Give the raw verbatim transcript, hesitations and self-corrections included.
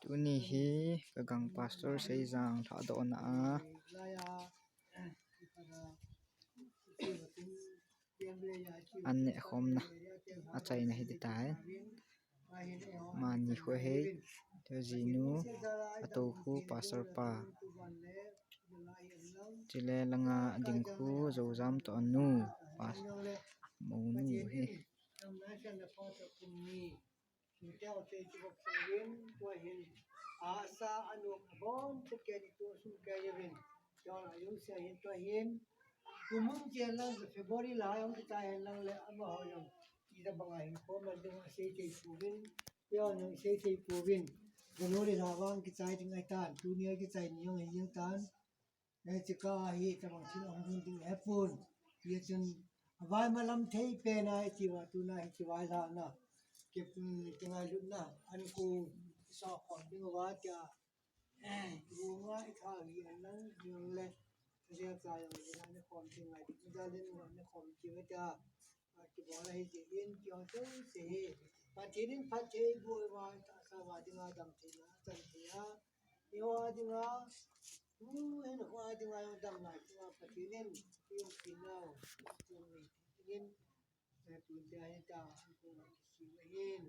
Tuni hi ka gang Pastor Seijang lhahdohna a an nehkhomna a chaina hi ti tai. Mani khu hi, tu jinu, a to khu Pastor pa. Chule langa ding khu Jojam to anu, Pas-, monu hi. Chuteo te chu vop sa vin, tua hin, a sa anu abon te ke di tu sum ke ye vin. Tua la yung se hin tua hin. Kumun che lang February la yung kita hin lang le ama ho yung. Ida banga hin ko ma dung a se te ku vin. Yo nung se te ku vin. January la vang kichai ding ai tan, tuni a kichai ni yung hin yung tan. Hiche ka hi tabang thil hung ding ding hepon. Hichun, avai malam thei pen a, hiche va tuna, hiche vai lhahna. Kipun, kingailutna, an ko sa khom ding va tia. Eh, bunga i tha hi an lang, yung le. Sia sa yung le, an khom ding ngai, ding da le, an khom ding tia. Kibol ahi jeh in, kihou jouse hi. Pathen in phatthei boh uva, tahsa uva dinga damtheina achan thei a. Eiho a dinga, nu hin ho a dinga jong damna dinga Pathen in, eiho pinau, Pathen in, eh, tun tia hi ta, an kona kisem ahin.